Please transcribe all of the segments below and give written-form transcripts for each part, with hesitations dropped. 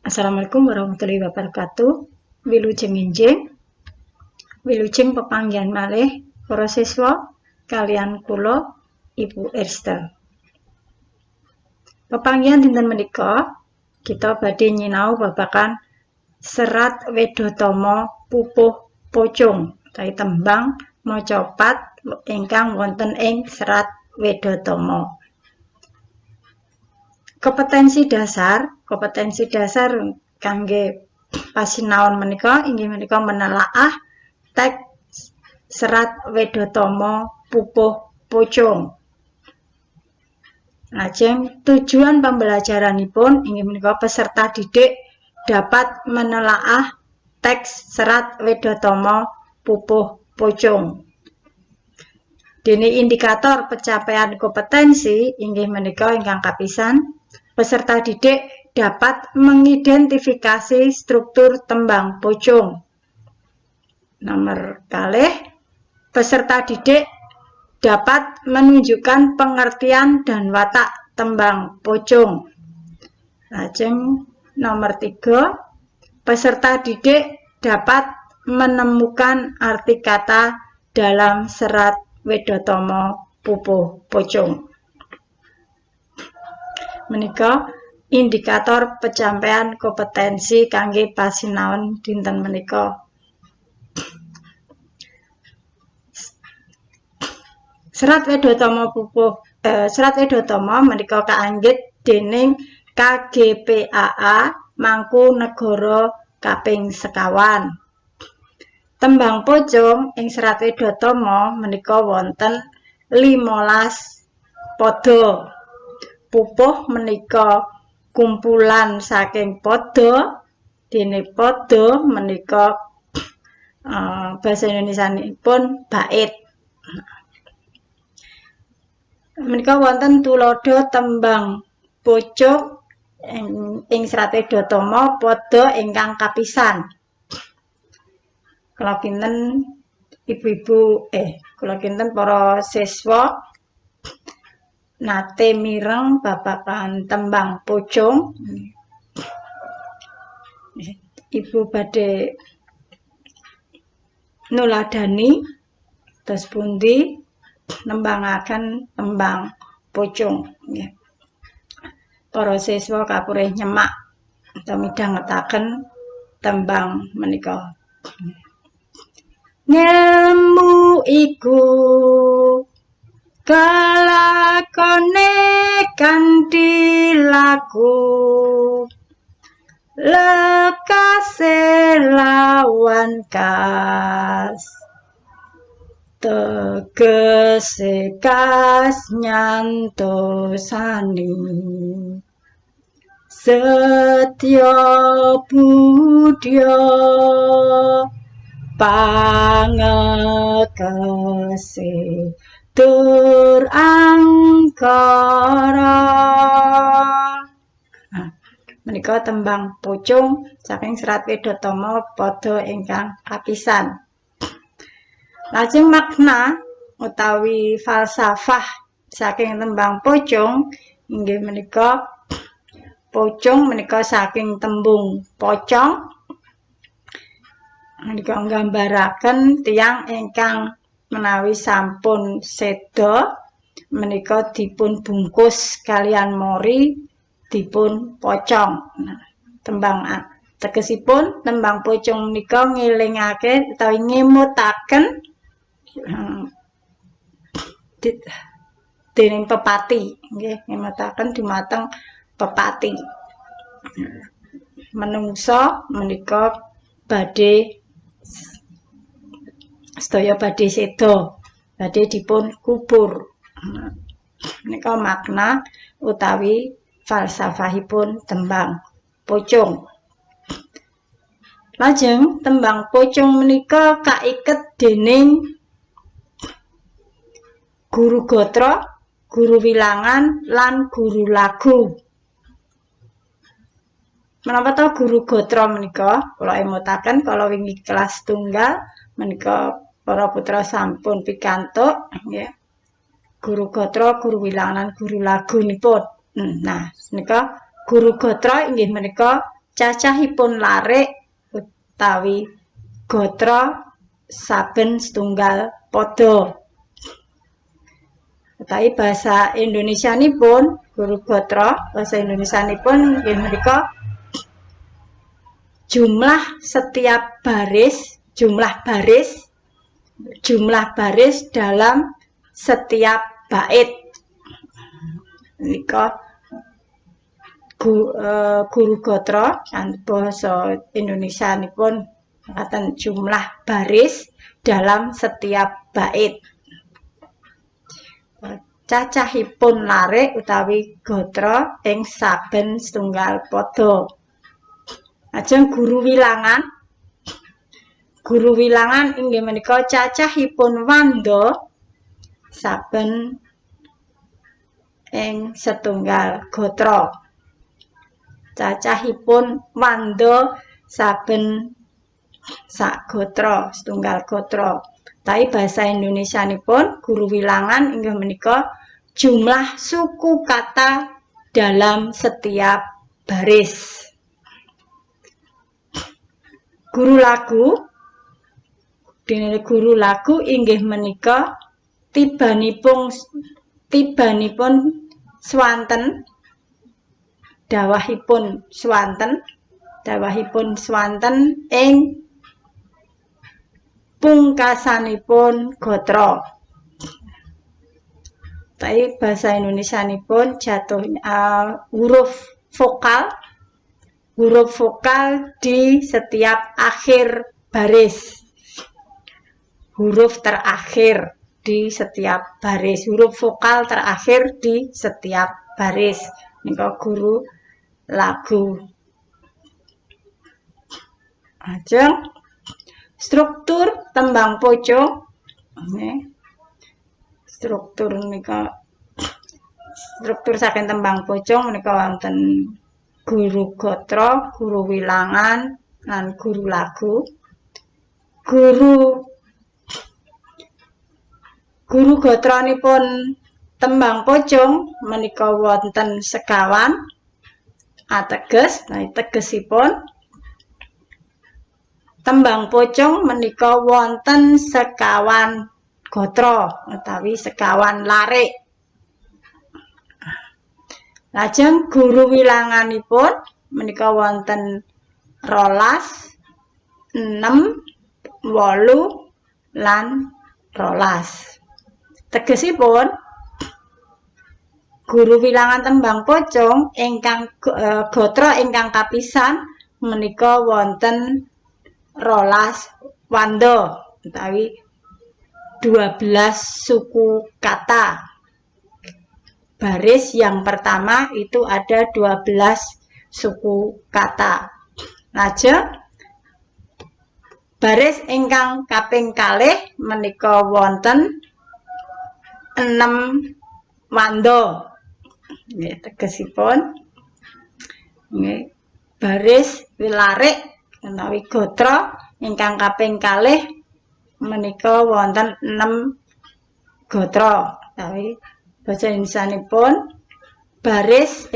Assalamualaikum warahmatullahi wabarakatuh. Wilujeng enjing. Wilujeng pepanggihan malih para siswa kaliyan kula, Ibu Erste. Pepanggihan dinten menika kita badhe nyinau babagan Serat Wedhatama Pupuh Pocung utawi tembang macapat ingkang wonten ing Serat Wedhatama. Kompetensi dasar kangge pasinaon menika inggih menika menelaah teks Serat Wedhatama Pupuh Pocung. Lajeng tujuan pembelajaranipun inggih menika peserta didik dapat menelaah teks Serat Wedhatama Pupuh Pocung. Dene indikator pencapaian kompetensi inggih menika ingkang kapisan, peserta didik dapat mengidentifikasi struktur tembang pocung. Nomor kalih, peserta didik dapat menunjukkan pengertian dan watak tembang pocung. Lajeng nomor 3, peserta didik dapat menemukan arti kata dalam Serat Wedhatama Pupuh Pocung. Menika indikator pencapaian kompetensi kangge pasinaon dinten menika. Serat Wedhatama Pupuh Serat Wedhatama menika kaanggit dening KGPAA Mangkunegara kaping sekawan. Tembang pocung ing Serat Wedhatama menika wonten 15 pada. Pupuh menika kumpulan saking pada, dene pada menika basa Indonesianipun bait. Menika wonten tuladha tembang pocung ing Serat Wedhatama pada ingkang kapisan. Kula kinten ibu-ibu, kula kinten para siswa nate mireng babagan tembang pocung. Ibu badhe nuladani dos pundi nembangaken tembang pocung, nggih. Para siswa kapurih nyemak utawi midhangetaken tembang menika. Ngelmu iku kalakone kanthi laku, lekase lawan kas, tegese kas nyantosani, setya budya pangekese tur angkara. Nah, menika tembang pocung saking Serat Wedhatama pada ingkang kapisan. Lajeng makna utawi falsafah saking tembang pocung inggih menika pocung menika saking tembung pocong, menika nggambaraken tiyang ingkang menawi sampun seda menika dipun bungkus kaliyan mori, dipun pocong. Nah, tembang tegesipun tembang pocung menika ngelingake utawi ngemutaken dening pepati, nggih, ngemutaken dumateng pepati. Menungso menika badhe sedaya badhe seda, badhe dipun kubur. Menika makna utawi falsafahipun tembang pocung. Lajeng tembang pocung menika kaiket dening guru gatra, guru wilangan lan guru lagu. Menapa to guru gatra menika? Kula emutaken kala wingi kelas tunggal menika para putra sampun pikantuk, nggih. Guru gatra, guru wilangan, guru lagunipun. Nah, menika guru gatra inggih menika cacahipun larik utawi gotra saben setunggal pada. Utawi bahasa Indonesianipun guru gotra bahasa Indonesianipun nggih menika jumlah setiap baris, jumlah baris dalam setiap bait. Menika guru gotra basa Indonesianipun mekaten jumlah baris dalam setiap bait. Cacahipun larik utawi gotra ing saben setunggal pada. Lajeng guru wilangan. Guru wilangan inggih menika cacahipun wanda saben ing setunggal gotra. Cacahipun wanda saben sak gotra, setunggal gotra. Tapi bahasa Indonesianipun guru wilangan inggih menika jumlah suku kata dalam setiap baris. Guru lagu, dene guru lagu inggih menika tibanipun swanten, dawahipun swanten, dawahipun swanten ing pungkasanipun gotra. Tapi bahasa Indonesianipun jatuh huruf vokal di setiap akhir baris. Huruf terakhir di setiap baris, huruf vokal terakhir di setiap baris. Nika guru lagu. Lajeng struktur tembang pocung. Nggih. Struktur nika struktur saking tembang pocung menika wonten guru gotra, guru wilangan, lan guru lagu. Guru gotranipun tembang pocung menika wonten sekawan ateges, nah tegesipun tembang pocung menika wonten sekawan gotra utawi sekawan larik. Lajeng guru wilanganipun menika wonten 12, 6, 8 lan 12. Tegesipun guru wilangan tembang pocung ingkang gotra ingkang kapisan menika wonten 12 wanda utawi 12 suku kata. Baris yang pertama itu ada 12 suku kata. Lajeng baris ingkang kaping kalih menika wonten 6 wanda. Nggih, tegesipun nggih baris wilarik utawi gotra ingkang kaping kalih menika wonten 6 gotra. Utawi basa Indonesianipun baris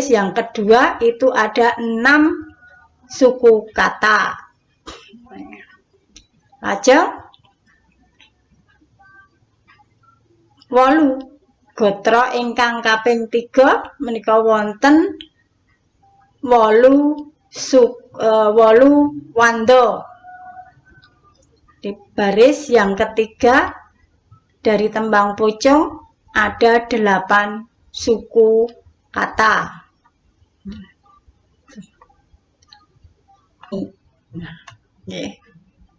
yang kedua itu ada 6 suku kata. Lajeng 8 gotra ingkang kaping 3 menika wonten 8 wanda. Di baris yang ketiga dari tembang pocung ada 8 suku kata. Nggih.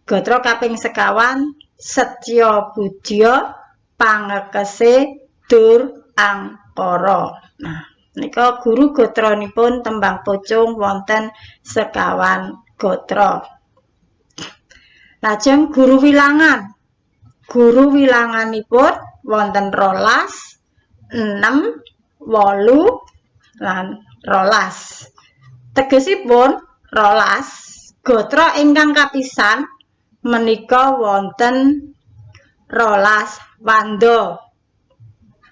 Gotra kaping sekawan Setya Budya pangekese Dur Angkara. Nah, nika guru gotranipun tembang pocung wonten sekawan gotra. Lajeng guru wilangan. Guru wilanganipun wonten 12, 6, 8 lan 12. Tegesipun 12 gotra ingkang kapisan menika wonten 12 wanda.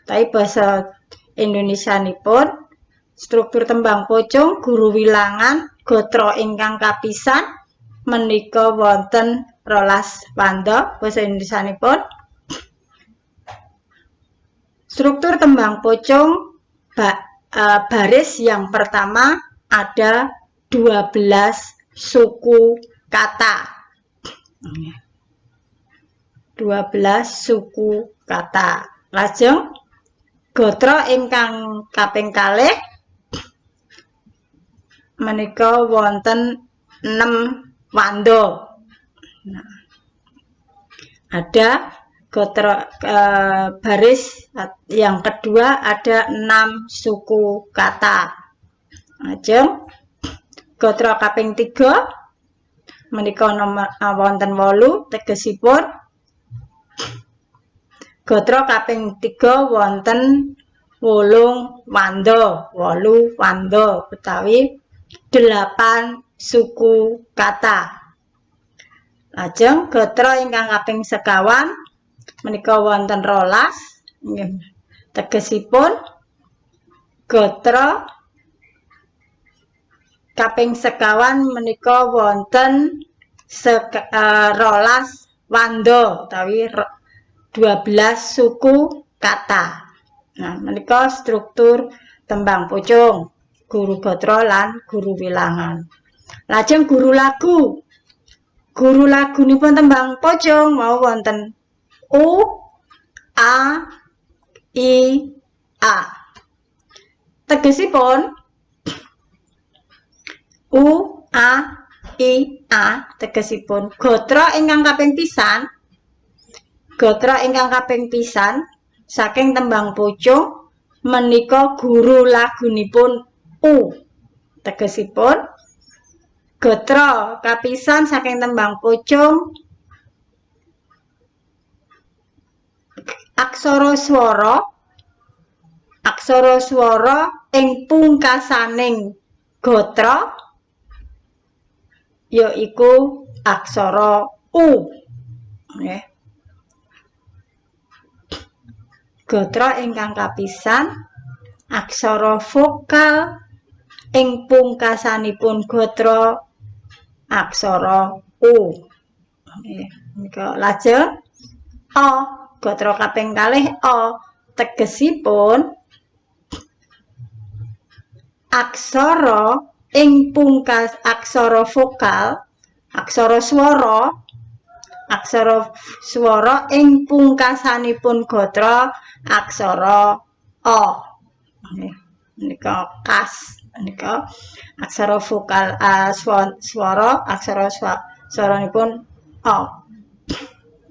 Tapi basa Indonesianipun Struktur tembang pocung guru wilangan gatra ingkang kapisan menika wonten 12 wanda basa Indonesianipun. Struktur tembang pocung baris yang pertama ada 12 suku kata. 12 suku kata. Lajeng gatra ingkang kaping kalih menika wonten 6 wanda. Nah, ada gatra baris yang kedua ada 6 suku kata. Lajeng gatra kaping 3 menika nomor wonten 8, tegesipun gatra kaping 3 wonten 8 wanda, 8 wanda utawi 8 suku kata. Lajeng gatra ingkang kaping sekawan menika wonten 12 nggih. Tegesipun gatra kaping sekawan menika wonten 12 wanda utawi 12 suku kata. Nah, menika struktur tembang pocung, guru gatra lan guru wilangan. Lajeng guru lagu. Guru lagunipun tembang pocung mau wonten U, A, I, A. Tegesipun U, A, I, A tegesipun gatra ingkang kaping pisan, gatra ingkang kaping pisan saking tembang pocung menika guru lagunipun U. Tegesipun gatra kapisan saking tembang pocung aksara swara ing pungkasaning gatra yaiku aksara U. Nggih. Gatra ingkang kapisan aksara vokal ing pungkasanipun gatra aksara U. Nggih, menika lajeng A, gatra kaping kalih A tegesipun aksara ing pungkas aksara vokal, aksara swara ing pungkasanipun gatra aksara A. Nggih, menika khas menika aksara vokal swara aksara swaranipun A.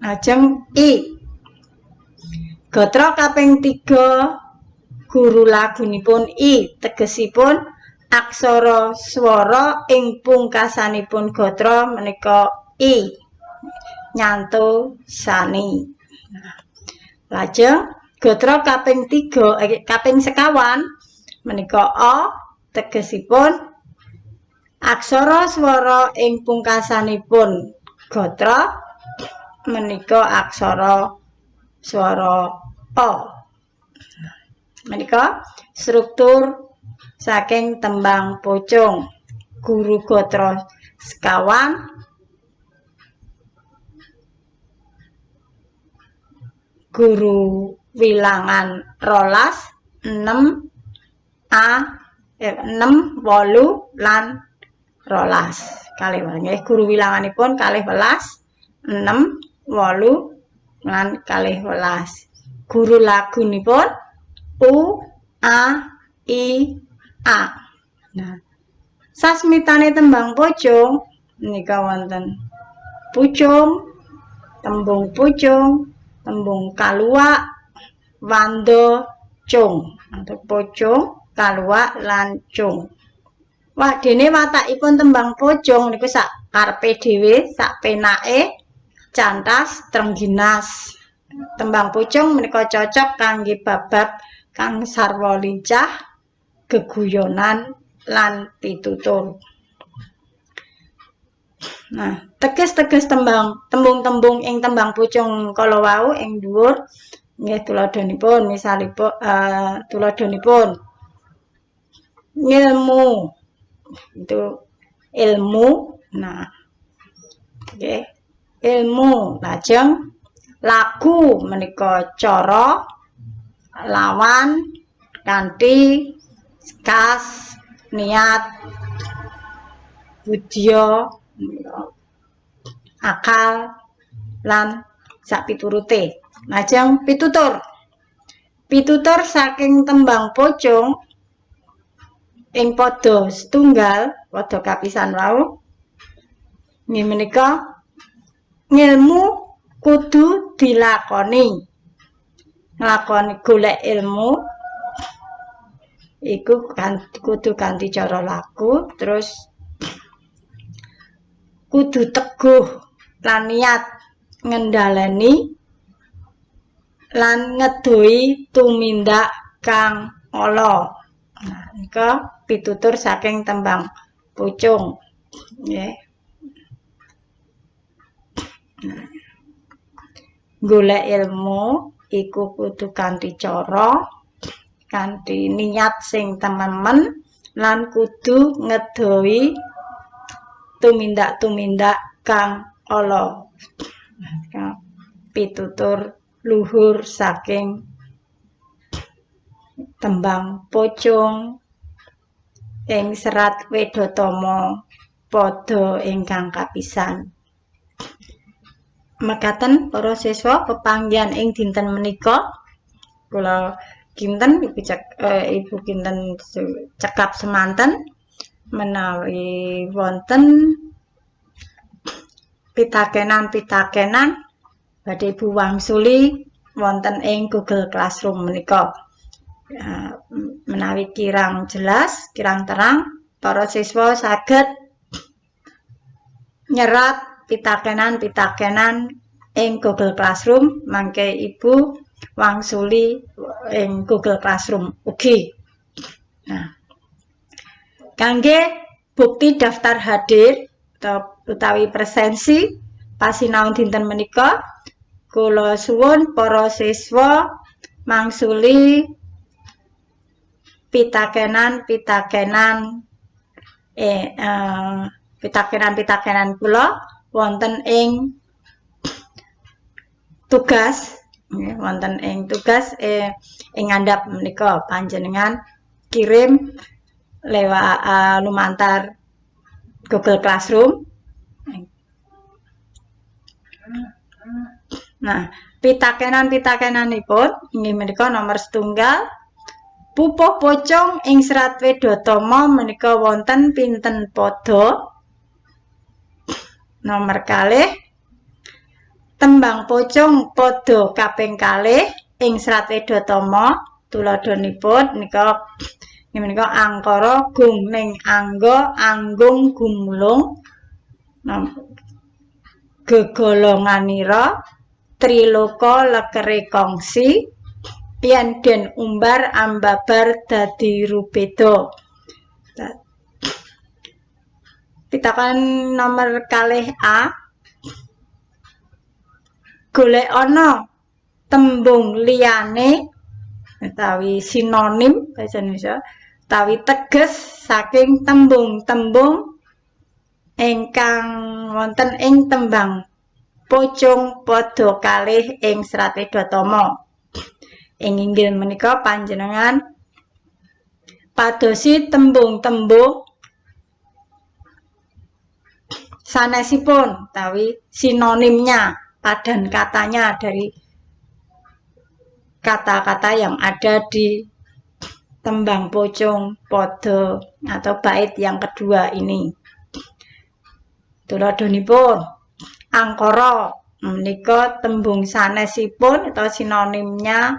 Lajeng I. Gatra kaping 3 guru lagunipun I tegesipun aksara swara ing pungkasanipun gatra menika I. Nyanto sani. Lajeng gatra kaping 3 kaping sekawan menika A tegesipun aksara swara ing pungkasanipun gatra menika aksara swara A. Menika struktur saking tembang pocung guru gatra sekawan, guru wilangan 12, 6 A, 6, 8 lan 12. Kalih nggih guru wilanganipun 12, 6, 8 lan 12. Guru lagunipun U, A, I, A. Nah, sasmitane tembang pocung menika wonten pucung, tembung pucung, tembung kaluwak, wanda, cung. Atau pocung, kaluwak lan cung. Wah, dene watakipun tembang pocung niku sak karepe dhewe, sak penake, cantas trengginas. Tembang pocung menika cocok kangge bab-bab kang sarwa lincah, geguyonan lan pitutur. Nah, teges-teges tembang tembung-tembung ing tembang pocung kala wau ing dhuwur nggih tuladhanipun misalipun tuladhanipun Ngilmu itu ilmu. Nah, nggih, ilmu. Lajeng laku menika cara, lawan, kanthi, kas, niat, budya, akal, lan sapiturute. Lajeng pitutur. Pitutur saking tembang pocung ing pada setunggal, pada kapisan wau nggih menika ngilmu kudu dilakoni. Nglakoni golek ilmu iku kan kudu kanthi cara laku, terus kudu teguh lan niat ngendhaleni lan ngedohi tumindak kang ala. Nah, nika pitutur saking tembang pocung nggih. Nah, golek ilmu iku kudu kanthi cara, kanthi niat sing tememen, lan kudu ngedohi tumindak-tumindak kang ala. Pitutur luhur saking tembang pocung ing serat Wedhatama pada ingkang kapisan. Mekaten para siswa pepanggihan ing dinten menika. Kula kinten Ibu kinten cekap semanten, menawi wonten pitakenan-pitakenan badhe Ibu wangsuli wonten ing Google Classroom menika. Menawi kirang jelas, kirang terang, para siswa saged nyerat pitakenan-pitakenan ing Google Classroom, mangke Ibu wangsuli ing Google Classroom ugi. Nah, kangge bukti daftar hadir atau utawi presensi pasinaon dinten menika, kula suwun para siswa mangsuli pitakenan-pitakenan pitakenan-pitakenan kula wonten ing tugas, wonten ing tugas ing ngandhap menika panjenengan kirim lewat lumantar Google Classroom. Nah, pitakenan-pitakenanipun inggih menika nomor setunggal, pupuh pocung ing serat Wedhatama menika wonten pinten pada? Nomor kalih, tembang pocung pada kaping kalih ing serat Wedhatama tuladhanipun nika menika angkara gung ning angga anggung gumulung, gegolonganira triloka lekere kongsi yen den umbar ambabar dadi rubeda. Pitakonan nomor kalih A, golek ana tembung liyane utawi sinonim basa Indonesia utawi teges saking tembung-tembung ingkang wonten ing tembang pocung pada kalih ing serat Wedhatama. Ing inggil menika panjenengan padosi tembung-tembung sanesipun utawi sinonimnya, padan katanya dari kata-kata yang ada di tembang pocung pada atau bait yang kedua ini. Tuladhanipun angkara menika tembung sanesipun atau sinonimnya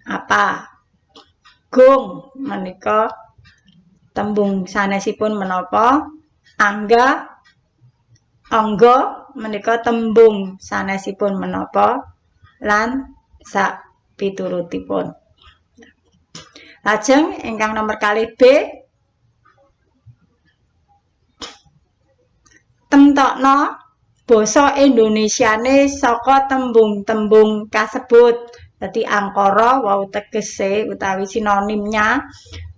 apa? Gung menika tembung sanesipun menapa? Angga, angga menika tembung sanesipun menapa? Lan sak piturutipun. Lajeng ingkang nomor kalih B, temtokno basa Indonesiane saka tembung-tembung kasebut. Dadi angkara wau tegese utawi sinonimnya,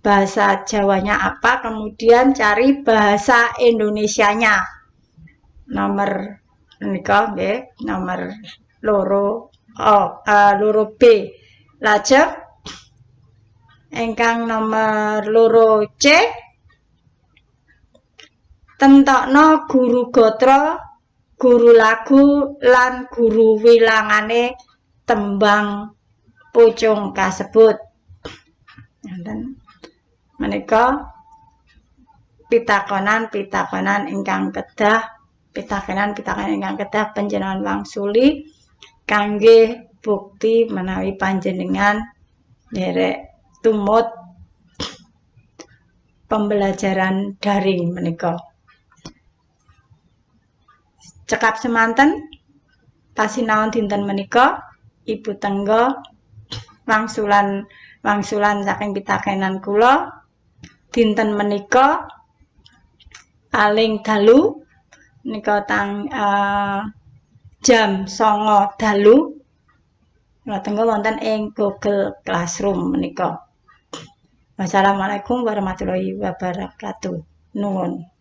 Bahasa Jawanya apa, kemudian cari bahasa Indonesianya. Nomor menika nggih, nomor loro, oh, 2 B. Lajeng ingkang nomor 2 C, tentokno guru gatra, guru lagu lan guru wilangane tembang pucung kasebut. Ngoten. Menika pitakonan-pitakonan ingkang kedah panjenengan wangsuli kangge bukti menawi panjenengan nderek tumut pembelajaran daring menika. Cekap semanten pasinaon dinten menika, Ibu tengga wangsulan wangsulan saking pitakenan kula dinten menika. Paling dalu menika tang jam 09.00 dalu kula tengga wonten ing Google Classroom menika. Wassalamualaikum warahmatullahi wabarakatuh. Nuwun.